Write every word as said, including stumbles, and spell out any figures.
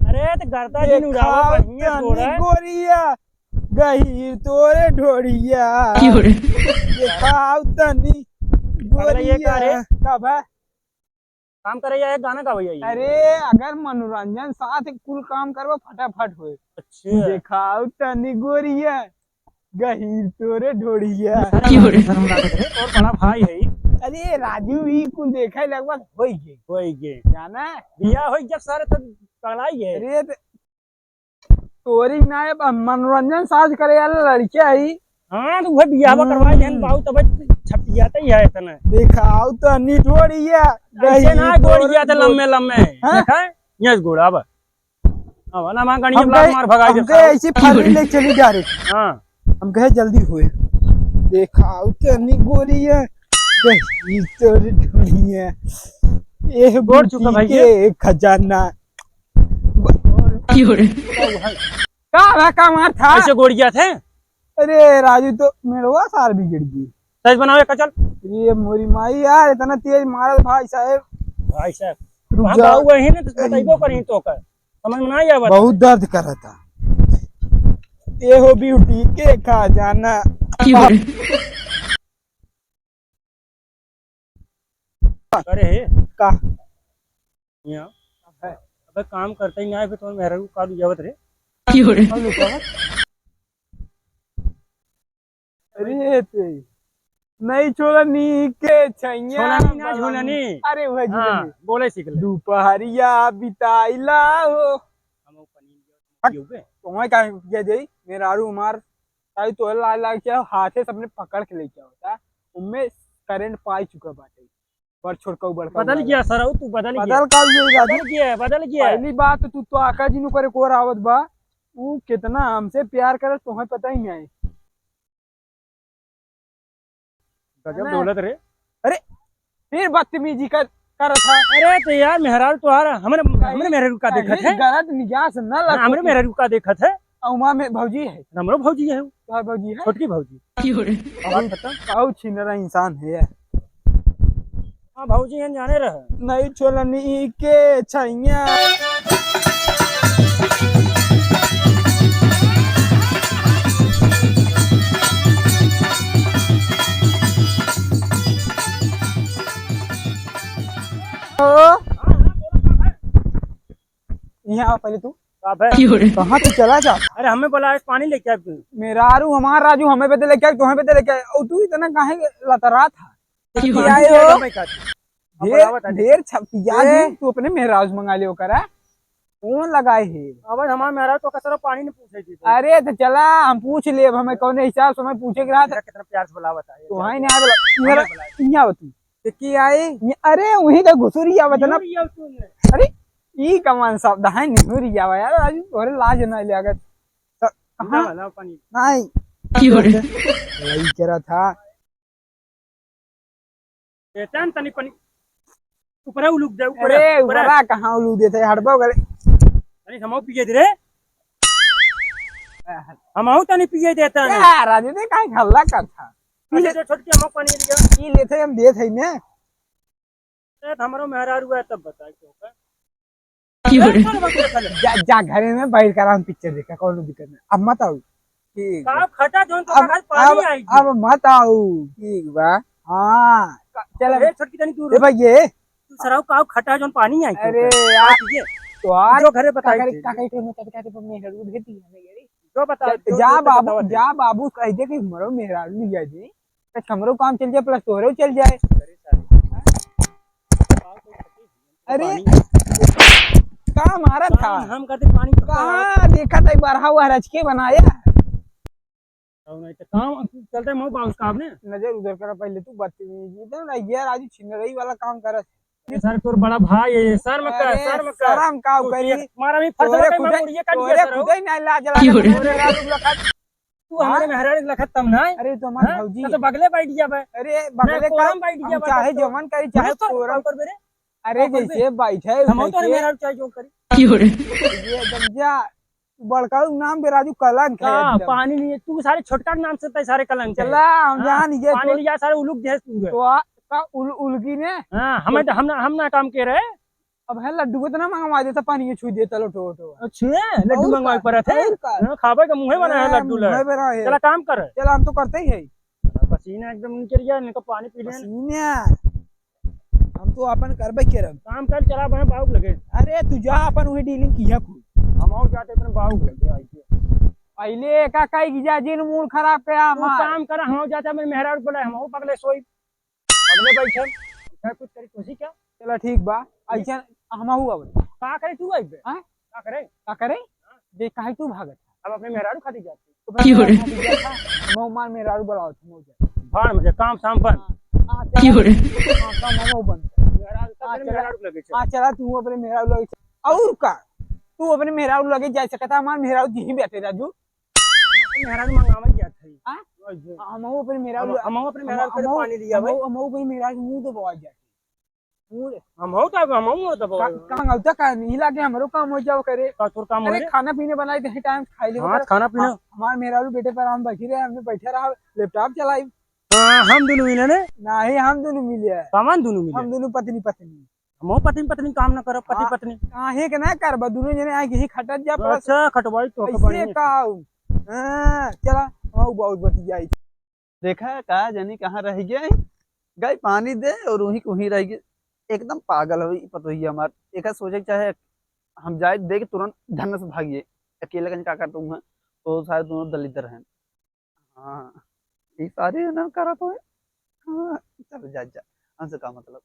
अरे, तो गर्दा जिन उड़ावा, देखाओ बढ़िया तनी छोड़ा। गोरिया, गहीर तोरे ढोड़िया। क्यों रे? देखाओ तनी पगला, ये का रे? गोरिया। का बा? काम करे या एक गाना गावे या ये? अरे, अगर मनोरंजन साथ कुल काम करबो, फटाफट होए। अच्छा। देखाओ तनी गोरिया, गहीर तोरे ढोड़िया। सारे क्यों रे? शर्म लागत रे, तोर बड़ा भाई है। अरे राजू, ई कुल देखे लगभग होई गे। होई गे। जाना? बियाह होई जब सारे तो पगलाई है। अरे त-, तोरी ना, अब मनोरंजन साथ करे वाला लड़किया है। हाँ, तो वह बियाह हम्म। करवाई देन बाऊ, तब छपियाते ही है इतना। देखाओ तनी ढोड़िया, ऐसे ना गहीर तोरे ढोड़िया तो ढोड़िया। लम्बे लम्बे। हाँ? देखा? यस गोड़ा अब। अब ना मां गणिया हम ब्लाक कहे, मार भगाई हम देता कहे हूँ। ऐसी फाली ले चली जा रही। हाँ। हम कहे जल्दी हुए। देखाओ तनी गोरिया, गहीर तोरे ढोड़िया। ए गोड़ चुका बूटी भाई के खजाना। क्यों रे? का बा, का मार था? ऐसे गोड़िया थे? अरे राजू, तो मेड़वा सार बिगड़ गई। सही बनावे का चल। ये मोरी माई यार, इतना तेज मारत भाई साहब। भाई साहब, रुक वहाँ जा। बाबू वही ना, तो बताइबो करी तो का। समझ में ना आया बात। बहुत दर्द करता। ये हो ब्यूटी के खजाना। क्यों रे? अरे हे। का? यहाँ। अबे काम करते ही ना है, फिर तुम्हारे मेहरारू का लुजावत रे? क्यों रे? का लुजावत? अरे ते। नहीं छोलनी के छैया। छोलनी ना, झूलनी। अरे वह हाँ, झूलनी। बोले सीख ले। दोपहरिया बिताइला हो। हम वो पनीर हट। ये हुए। तुम्हें का किया जाई? मेहरारू हमार ताई तोहरे लाज लाग के हाथे से अपने पकड़ के लेके आवता। उनमें करंट पाई चुका बाटे। बड़ छोटका बड़का बदल वाला। गया सरऊ, तू बदल गया। बदल का ये जादू? बदल गया, बदल गया। पहली बात तो तू तो आका जी नु करे कोर आवत बा। ऊ कितना हमसे प्यार करे, तुम्हें पता ही नहीं। गजब ना। डोलत रे। अरे, फिर बदतमीजी कर, करत है। अरे, तो यार, मेहरारू तोहार, हमरे, काहे? हमरे मेहरारू का काहे देखत है? गलत निगाह से ना हाँ, लग हमरे सके। मेहरारू का देखत है? अउमा में भौजी है। हमरो भौजी है। तोहार भौजी है? छोटकी भौजी। क्यों रे? बात खत्म। बहुत छिनरा इंसान है यार। हाँ, भौजी हम जाने रहे। नहीं छोलनी के छैया। ओ, यहाँ आओ पहले तू। का बे? क्यों रे? कहाँ तू चला जा? अरे हमें बोला है पानी लेके आ तू। मेहरारू हमार राजू हमें बदे लेके आए, तुम्हें बदे लेके आए। और तू इतना काहे लतरा था? क्यों रे? आए हो? अब ढेर, बोलावत है। ढेर छपिया ए? जी, तू अपने मेहरारू से मंगा लियो करा। कौन लगाए है? अब हमार मेहरारू तो कसरो पानी नहीं पूछे थी। अरे तो चला, हम पूछ ले, अब हमें कौन हिसाब से हमें पूछे के रहा था। कितना प्यार से बोलावत है। तू हाँ ही नहीं आवे, हमें बोला। यहाँ हो तू। ते की आई? ये, अरे, वही तो घुसुरी आवत ना। घुसुरी आवत तूने। अरे, ई कमान शब्द है, निहुरी आवा यार, आज तोरे लाज ना लागत। तो, ना, हाँ, ना, पानी। नहीं। क्यों रे? यही कह रहा था। ए, तन तनी पानी। ऊपरा उलुक दे, ऊपरा, अरे, ऊपरा। ऊपरा कहाँ उलुक देते, हटबो करे। तनी समो पिए दे रे। हमहू तनी पिए देता है। क्या राजू ने काहे हल्ला कर था? पी ले। अच्छा, छोटकी, हम पानी लिया। पी लेते, हम देत है ना। ए, तो हमरो मेहरारू है, तब बताई तो का। क्यों रे? ए, चल, बकरे खा ले। जा, जा, घरे में बैठ कर हम पिक्चर देखा, कौनो दिक्कत नहीं। अब मत आओ। ठीक बा। का खटा जोन तो अब, कहा पानी अब, आई। अब मत आओ। ठीक बा। हाँ। का, चल अब। ए, छोटकी, तनी दूर ए, हो। भाई, ये। तू सराऊ का खटा जोन पानी आई तो अरे का? यार, ये। तो आज जो घरे बताई का करे, दे। का करे, तो मैं कहते, कहते, मेहरारू भेज दी है, मेहरारू। जो बताओ, जा, जो, जा जो बाबू, बताओ दे। जा बाबू, कह दे कि मरो मेहरारू लिया दे, तो हमरो काम चल जाए, plus तोहरो चल जाए। अरे, पानी। का मारा था? हम, हम कहते पानी कहाँ देखा था, एक बार हवा रच के बनाया। और नहीं तो काम चलता है, मऊ बाउस काम ने। नजर उधर करा पहले तू, बदतमीजी। एकदम ना यार, आज छिनरई वाला काम करत। ये सर तोर बड़ा भाई है, शर्म कर, अरे, शर्म कर। शर्म का तू करी? ये मारा भी फंसा तोरे के मैं खुदे, मुड़िए काट तोरे दिया सर। खुदे ही नहीं लाज लगा। क्यों रे? तोरे मेहरारू लखत। तू हमरे हाँ? मेहरारू लखत तम ना। अरे, तो हमार हाँ? भौजी तो है। बगले बैठ गया बे। अरे, ना, बगले कोरम का, बैठ हम गया बे चाहे तब तो। जवन करी, चाहे तू तो तोरा। काम कर बे रे। अरे, काम कर बे। जैसे बैठे, हम तो बैठे। मेहरारू चाहे जो करी। क्यों रे? ये एकदम जा। बड़का नाम पे राजू कलंक है का एकदम। पानी नहीं है, तू सारे छोटका नाम से तय सारे कलंक है। चला, हम हाँ, जान ये पानी तो लिया सारे उलुक दे तू है। तो आ, का उल-, उलगी ने? हाँ, हमें तो, हम ना, हम ना काम के रहे। अब है लड्डू को इतना मंगवा देता, पानी ये छुई देता लोटो वोटो। अच्छा, लड्डू और मंगवा का? के परत है? और का? हाँ, खाबे का मुँहे बना है हाँ, लड्डू ले। मुँहे बना है। चला काम कर। चला, हम तो करते ही है। पसीना एकदम निकल गया, इनका पानी पी लेना। पसीना। हम तो अपन करबे करब। काम कर, चला बहन बाउक लगे। अरे तू जा अपन वही dealing किया कुल। हम और जाते अपन बाउक लगे आई के। पहले का काई की जा जिन मूड खराब पे तू हमार। काम कर, हम और जाते अपन मेहरारू बोला, हम और पगले सोई। पगले बैठे। अच्छा कुछ करी कोशिश क्या? चला ठीक बा। ऐसा हम हुआ बता। का करे तू आई बे? हाँ? का करे? का करे? हाँ। जे काहे तू भागत? अब अपने मेहरारू खातिर जाते। की हो रे? हम हमार मेहरारू बुलाओ तुम हो जा। भाड़ में जा, काम शाम बंद। हाँ, हाँ, की हो रे? हाँ, काम हम बंद। मेहरारू, तब हाँ, अपने चला। मेहरारू लगे चल। हाँ, चला, तू अपने मेहरारू लगे चल। और का? तू अपने मेहरारू लगे जा सकता, हमार मेहरारू जी ही बैठे राजू। अपने मेहरारू मंगावे क्या था? हाँ? और जो हम अपने मेहरारू हम, हम अपने मेहरारू हम, के हम, पानी लिया भाई। हम, हम अपने मेहरारू मुंह दबावा जाते। मुंह हम हो तब, हम हो तब। का, का मंगाऊ का नहीं लागे, हमरो काम हो जाओ करे। का तोर काम हो अरे रे? खाना पीने बनाई दे, time खाई ले हाँ, ओकरा। खाना पीना। हाँ, हमार मेहरारू बेटे पर हम बैठी रहे, हमने बैठे रहा, laptop चलाई। हाँ, हम दोनों मिले ने? नहीं, हम दोनों मिले हैं। कमान दोनों मिले? हम दोनों पत्नी पत्नी। हम पत्नी पत्नी काम ना करब, पति हाँ, पत्नी। काहे के ना करब, दोनों जने आए के ही खटत जा, बस। अच्छा, खटवाई तो ऐसे बढ़िया। का हो? हाँ, चला, हम बहुत बतियाई। देखा, का जानी कहाँ रह गए, गए पानी दे और वहीं के वहीं रह गए। एकदम पागल हो ई पतोहिया हमार। एका सोचे के चाहे हम जाए दे के तुरंत धन से भागिए। अकेले कहीं का करता हूँ, तो सारे दोनों दलिद्र हैं। हाँ, ये सारे ना करा तो है। हाँ, चल जा, जा, हमसे का मतलब।